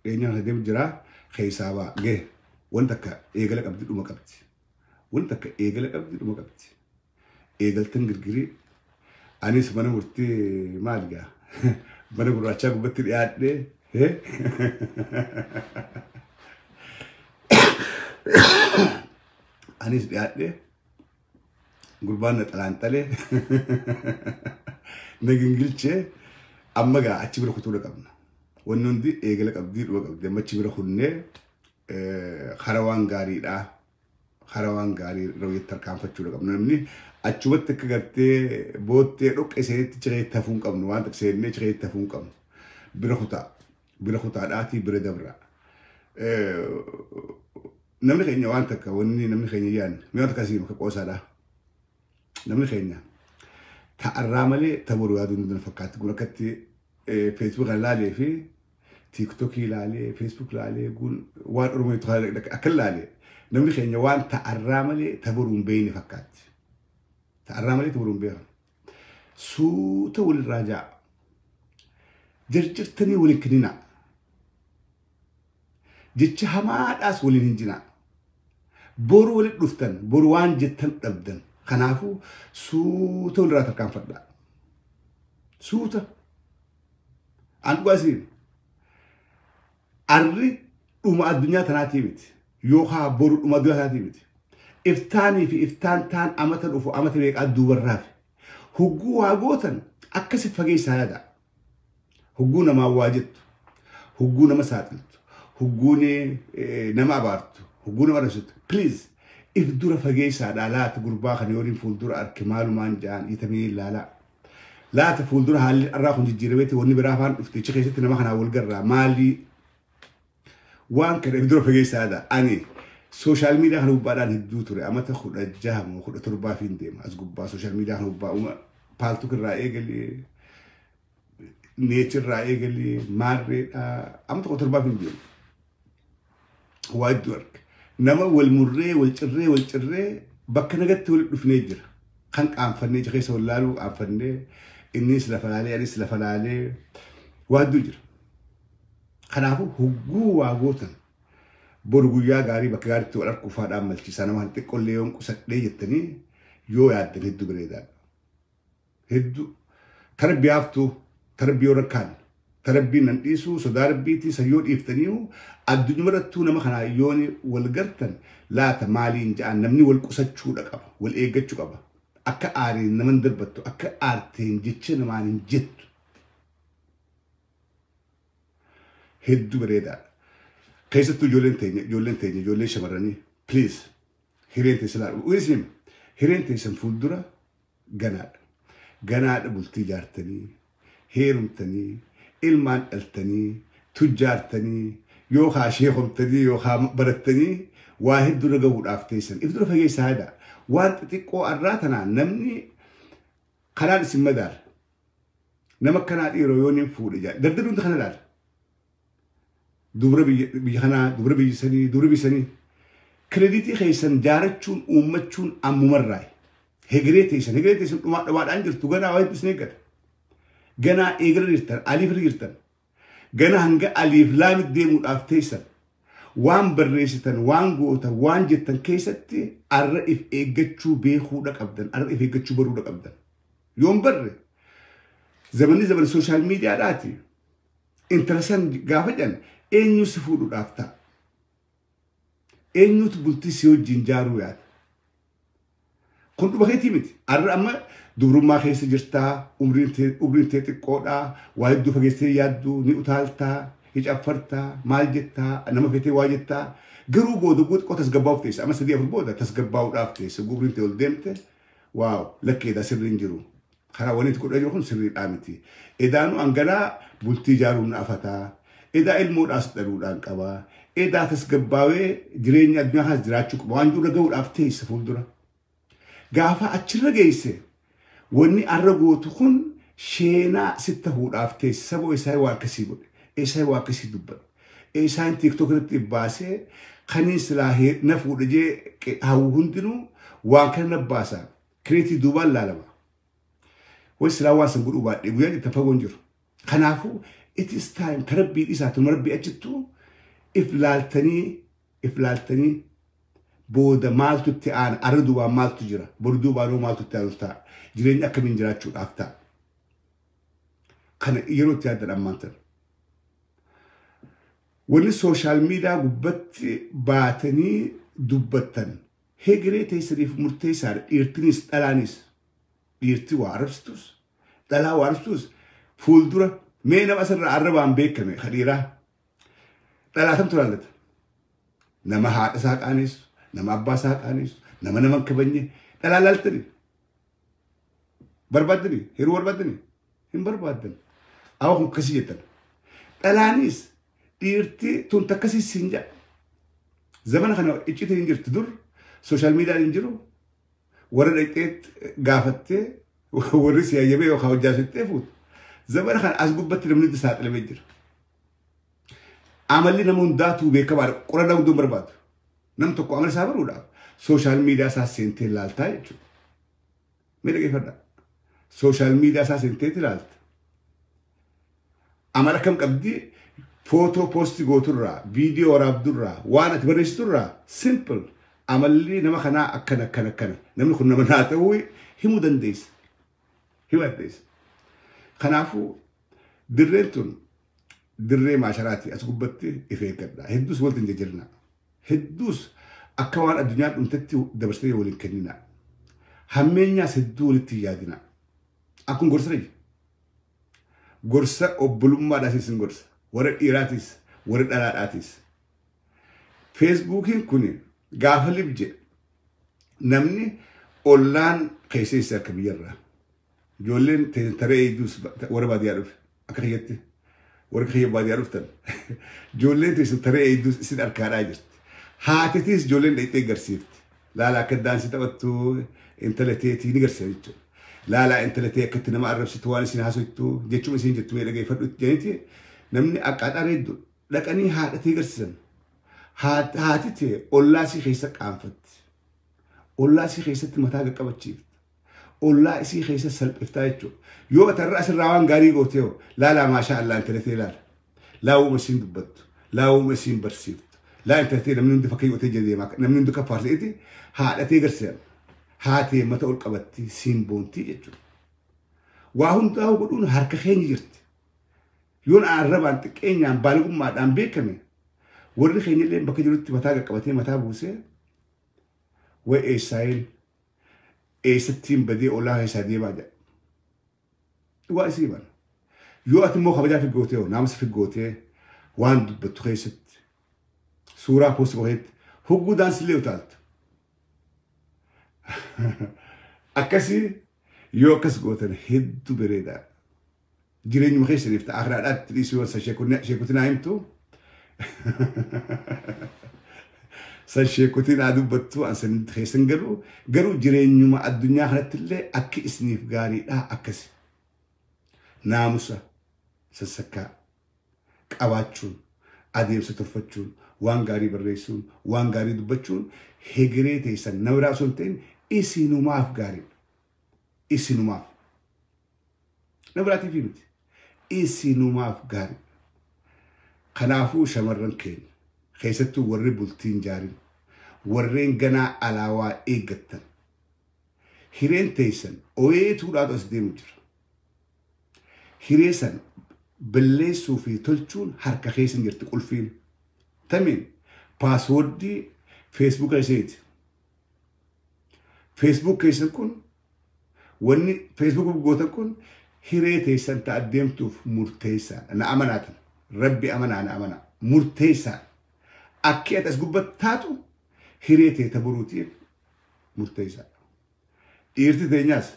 Dhiyeenyaa kana deemu jira keessaa ba'a ga'e. Wanta akka eegala qabdi dhuma qabdi. Wanta akka eegala qabdi dhuma qabdi. Eegaltan girgirii anis mana murtii maal gaa mana gurraachaa gubbatti dhiyaadhee anis dhiyaadhee gurbaan na xalaanxalee na gingilchee amma gaa achi bira kutuudha qabna. Wanni hundi eegala qabdii dhuma qabdi amma achi bira kunnee kara waan gaariidhaa. Kara waan gaarii raawwatti tarkaanfachuudha qabna. Namni achumatti akka gartee boottee dhoqqee seenitti cireetti hafuu hin qabnu waan takka seennee cireetti hafuu hin qabnu. Bira kutaa bira kutaadhaatii bira dabraa. Namni keenya waan takka wanni namni keenya yaadne mi'a takka asii bakka qoosaadhaa. Namni keenya ta'arraa malee taboru yaaduu hin fakkaatti kun akkatti feesbuuk laalee fi tiiktokii laalee feesbuuk laalee kun waan oromoo akka laalee namni keenya waan ta'arraa malee taboruu hin beekne fakkaatti. Ta'arraa malee taboruu hin beekan. Suuta walirraa ja'a. Jarjartanii waliin kenninaa. Jecha hamaadhaas waliin hin jinaa. Boru walitti dhuftan, boru waan jettan dhabdan. Kanaafuu suuta walirraa tarkaanfadhaa. Suuta. An dhugaa isiin. Arri dhuma addunyaa tanaatii miti. Yookaan boru dhuma addunyaa tanaatii miti. Iftaanii fi iftaan taan amata dhufu amata meeqaa duubarraafi. Hogguu waa gootan akkasitti fageessaa yaada. Hogguu namaa waa jettu. Hogguu nama saaxiltu. Hogguu nama abaartu. Hogguu nama arrabsitu. Please if dura fageessaadhaa laata gurbaa kana yooniin fuuldura arke maalumaan ja'an itamee ilaalaa. Laata fuuldura haalli irraa kun jijjiirameeti wanni biraa afaan dhufte ichi keessatti nama kanaa wal garraa maalii waan kana if dura fageessaa yaada. Ani sooshaal miidiyaa kana gubbaadhaan hedduu ture amata 16 moo 17 fi hin deema as gubbaa sooshaal miidiyaa kana gubbaa uma paaltuk irraa eegalee neechirraa eegalee maarreedhaa amata 17 fi hin deema. Waa hedduu arge. Nama wal murree wal cirree wal cirree bakka nagatti walitti dhufnee jira. Kan qaanfannee ija keessa wal laaluu qaanfannee innis lafa laalee anis lafa laalee waa hedduu jira. Kanaafuu hogguu waa gootan boru guyyaa gaarii bakka gaariitti wal arguu faadhaan malchiisaa nama xiqqoollee yoon qusadhee jettanii yoo yaaddan hedduu bareedaadha. Hedduu tarbiyaaftuu tarbiyyoo rakkaan tarabbiin nan dhiisuu sodaa rabbiitii san yoo dhiiftanii addunyaa irrattuu nama kanaa yoon wal gartan laata maaliin ja'an namni wal qusachuudha qaba wal eeggachuu qaba akka aariin naman darbattu akka aarteen jecha namaan hin jettu hedduu bareedaadha. Keessattuu ijoolleen teenya ijoolleen teenya ijoolleen shamarranii please hireen teessan laala isin hireen teessan fuuldura ganaadha. Ganaadha bultii ijaartanii heerumtanii ilmaan dhaltanii tujjaartanii yookaan sheekomtanii yookaan barattanii waa hedduu irra gahuudhaaf teessan. If dura fageessaa yaada. Waan xixiqqoo arraa tanaan namni kanaan isin madaala. Nama akkanaa dhiiroo yoo niin fuudhe jaa. Dardarri hundi kana laala. Dubra biyya kanaa, dubra biyya sanii, dubra biyya sanii. Kirediitii keessan jaarachuun uummachuun ammumarraayi. Hegeree teessan, hegeree teessan dhumaa dhumaadhaan jirtu ganaa waa hedduu isin eeggata. Ganaa eegala jirtan, aliif irra jirtan. Gana hanga aliif laamit deemuudhaaf teessan. Waan barreessitan, waan gootan, waan jettan keessatti arra if eeggachuu beekuudha qabdan, arra if eeggachuu baruudha qabdan. Yoon barre zamanni zamana sooshaal miidiyaadhaati. Intala san gaafa jedhan eenyu si fuudhuudhaaf ta'a? Eenyutu bultii si wajjin jaaruu yaada? Kun dhuma keetii miti. Arra amma dubrummaa keessa jirtaa, umriin tee xiqqoodhaa, waa hedduu fageessee yaaddu, ni utaaltaa, ni caffartaa, maal jettaa, nama feetee waa jettaa. Garuu booda guu xiqqoo tasgabbaa'uuf teessa. Amma 3 4 booda tasgabbaa'uudhaaf teessa. Umriin tee ol deemte, waaw lakkeedha sirriin hin jiru. Karaa wanni itti godhaa jiru kun sirriidhaa miti. Edaanuu anganaa bultii ijaaruun na afataa. Edaa ilmoodhaas dhaluudhaan qabaa. Edaa tasgabbaawee jireenya addunyaa kanas jiraachuu qaba. Waan jiru gahuudhaaf teessa fuuldura. Gaafa achirra geesse wanni arra gootu kun sheenaa sitti tahuudhaaf teesse. Saboo isaa waa akkasii godhe. Isaa waa akkasii dubbadhe. Isaan tiiktook irratti baasee kaniin silaa na fuudhe jee hawwu hundinuu waan kana na baasa. Kireetii duubaan laalama. Way silaa waan san godhuu baadhee guyyaa jettan fagoon jiru. Kanaafuu it is time tarabbii dhiisaa tuma rabbii achittuu If laaltanii booda maaltu itti aana, arra duubaan maaltu jira, boru duubaanoo maaltu itti aanu ta'a, jireenya akkamiin jiraachuudhaaf ta'a. Kana yeroo itti yaaddan ammaan tana. Wanni social media gubbatti baatanii dubbattan hegeree teessaniif murteessaadha. Dhiirtinis dhalaanis, dhiirti waa arrabsitus dhalaa waa arrabsitus fuuldura mee nama asirraa arrabaan beekame kadhiiraa dhalaatamtu laallata. Nama haadha isaa qaanessu, nama abbaa isaa qaanessu, nama nama hin kabajne dhalaa laaltanii barbaaddanii hiruu barbaaddanii hin barbaaddan. Awa kun akkasii jettan. Dhalaanis dhiirti tun takkasii siin jedha. Zamana kana iccitii hin jirtu dur social mediaan hin jiru warra dhaqxeet gaafattee warri si hayyamee yookaan hojjaasittee fuutu. Zamana kana as gubbatti namni hundi saaxilamee jira. Amalli nama hundaatuu beekamaadha. Qorannaa guddoo hin barbaadu. Nam tokko amala isaa baruudhaaf social media isaa seentee ilaaltaa jechuudha. Mee dhaggeeffadhaa. Social media isaa seentee ilaalta. Amala kam qabdi footoo post gooturraa, viidiyoo waraabdurraa, waan ati barreessiturraa simple amalli nama kanaa akkana akkana akkana. Namni kun nama naa ta'uu himuu dandeessa. Himuu dandeessa. Kanaafuu dirreen tun dirree maasharaati as gubbatti if eeggadha. Hedduus walitti hin jajjarina. Hedduus akka waan addunyaan dhumtetti dabarsitee waliin kennina. Hammeenyaas hedduu walitti hin yaadina. Akkuma gorsa reeji. Gorsa obbolummaadhaas isin gorsa. Warra dhiiraatis, warra dhalaadhaatis. Feesbuukiin kun gaafa libje namni ollaan keessa isa akka biyyarraa. Ijoolleen taree eegduus warra baadiyyaa dhufe akka kiyyatti. Warra kiyya baadiyyaa dhuftan. Ijoolleen teessan taree eegduus isin harkaadhaa jirti. Haatitiis ijoolleen dhaqxee garsiifti. Laala akka daansii taphattu intala teetii ni garsiisa jechuudha. Laala intala tee akkatti nama arrabsitu waan isin haasoftu jechuun isin jettu mee dhageeffadhu jedhaniiti namni akkaataa reeddu dhaqanii haadha tee garsiisan. Haati tee ollaa isii keessa qaanfatti. Ollaa isii keessatti mataa qaqqabachiifti. Ollaa isii keessa salphiftaa jechuudha. Yoo ati har'a asirraa waan gaarii gootee hoo laalaa maashaa Allah intala tee laala. Laawuma isiin dubbattu. Laawuma isiin barsiiftu. Laa intala tee namni hundi fakkii gootee jala deemaa namni hundi kan faarseeti haadha tee garsiisan. Haatee mata ol qabatti siin boontii jechuudha. Waa hundaa godhuun harka keenya jirti. Yoon arrabaan xiqqeenyaan baalagummaadhaan beekame warri keenya illee bakka jirutti mataa qaqqabatee mataa buusee way eessaayin eessattiin badee ollaa keessaa deemaa jedha. Dhugaa isii bana. Yoo ati immoo kabajaa figgootee hoo naamusa figgootee waan dubbattu keessatti suuraa post godhetti hogguu daansillee utaaltu. Akkasii yoo akkas gootan hedduu bareedaadha. Jireenyuma keessaniif ta'a akiraadhaatti dhiisuu yoo san sheekutinaa himtu san sheekutinaa dubbattu an san keessan galu garuu jireenyuma addunyaa kanatti illee akki isiniif gaariidha akkasi. Naamusa sassakkaa qabaachuun adeemsa tolfachuun waan gaarii barreessuun waan gaarii dubbachuun hegeree teessan nama biraa osoo hin ta'in isinumaaf gaariidha. Isinumaaf. Nama biraatiif miti. Isinumaaf gaariidha. Kanaafuu shamarran keenya keessattuu warri bultiin jaarin warreen ganaa alaawaa eeggattan hireen teessan oyeetuudhaatu as deemu jira. Hiree san balleessuu fi tolchuun harka keessan jirti qulfiin. Tamiin paaswoordii feesbuuka isheeti. Feesbuuk keessan kun wanni feesbuuk gootan kun hiree teessan ta'a deemtuuf murteessaadha. Na amanaatan. Rabbi amanaa na amanaa. Murteessaadha. Akki ati as gubbatti taatu hiree teeta boruutiif murteessaadha. Dhiirti teenyaas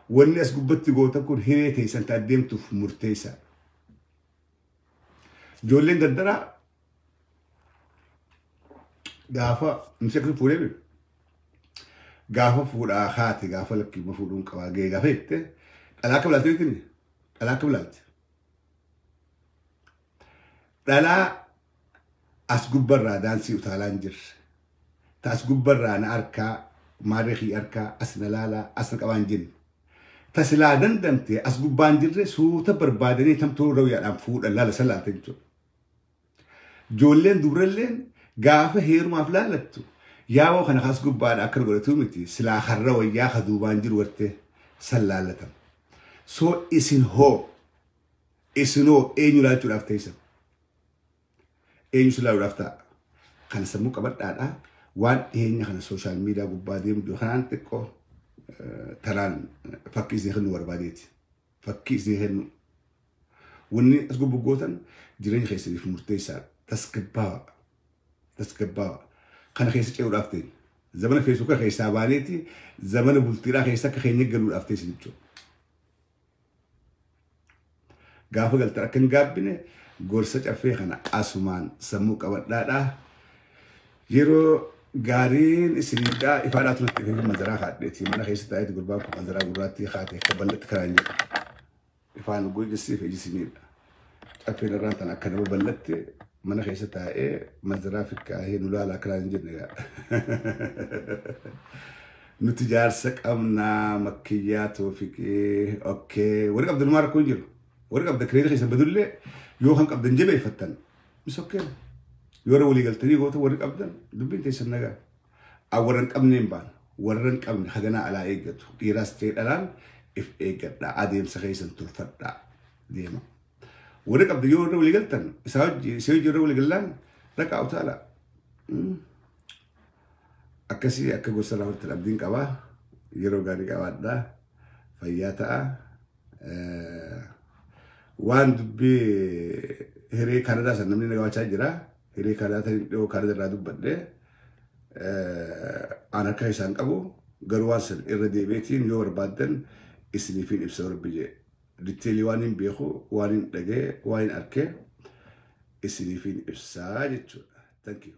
wanni as gubbatti gootan kun hiree teessan ta'a deemtuuf murteessaadha. Ijoolleen dardaraa gaafa nuti akkasuma fuudhee beeku. Gaafa fuudhaa haati gaafa lakkii fuudhuun qabaa gahee gaafa jette dhalaa akka bilaalte beektini? Dhalaa akka bilaalte. Dhalaa as gubbarraa daansii utaalaa hin jirre. Ta as gubbarraa na harkaa maarree harkaa as na laalaa as na qabaa hin jenne. Ta silaa dandamte as gubbaa hin jirre suuta barbaadanii tamtoo rawyaadhaan fuudhan laala san laalte jechuudha. Ijoolleen dubralleen gaafa heerumaaf laallattu yaaboo kana kaas gubbaadha akka godhatu miti silaa harra wayyaa ka duubaan jiru gartee san laallatama. So isin hoo isinoo eenyu laachuudhaaf teessan? Eenyu si laaluudhaaf ta'a? Kana sammuu qabadhaadha. Waan dhiyeenya kana social media gubbaa deemu kanaan xiqqoo taraan fakkii isin kennu barbaadeeti. Fakkii isin kennu. Wanni as gubbugootan jireenya keessaniif murteessaadha. Tasgabbaawa. Tasgabbaawa. Kana keessa ce'uudhaaf teenya. Zamana feesbuuka keessaa baaneeti zamana bultiidhaa keessa akka keenya galuudhaaf teessa jechuudha. Gaafa galtan akka hin gaabbine gorsa caffee kana asumaan sammuu qabadhaadha. Yeroo gaariin isiniidhaa ifaadhaa turatti ifee manzaraa kaadheeti mana keessa taa'eeti gurbaan kun manzaraa gurraattii kaatee akka bal'atti karaan jedhu. Ifaan gurgisiif ijisiniidha. Caffeen irraan tan akka nama bal'atte mana keessa taa'ee manzaraa fikkaahee nu laala akka hin jenne. Nuti jaarsa qabnaa makkiyyaa toofiqee okkee warri qabdan maa rakkoo hin jiru. Warri qabdan kireeda keessa badullee yoo kan qabdan jabeeffattan mis okkee. Yoo walii galtanii goota warri qabdan dubbiin teessan nagaa. Warra hin qabne hin baana. Warra hin qabne haganaa alaa eeggatu. Dhiiraas ta'e dhalaan if eeggadhaa adeemsa keessan tolfadhaa deema. Warri qabdan yoo warra walii galtan isaa hojii isee hojii warra walii gallaan dhaqaa utaalaa. Akkasii akka gorsa raawwatan abdiin qabaa. Yeroo gaarii qabaadhaa. Fayyaa ta'a. Waan dubbii hiree Kaanadaa san namni na gaafachaa jira. Hiree Kaanadaa dhiyoo Kaanadaa irraa dubbadhee aan harka isaan qabu garuu waan san irra deebi'eetiin yoo barbaaddan isiniifin ibsa rabbi jee. Detail waan hin beeku, waan hin dhagee, waan hin arkee isiniifin ibsaa jechuudha. Thank you.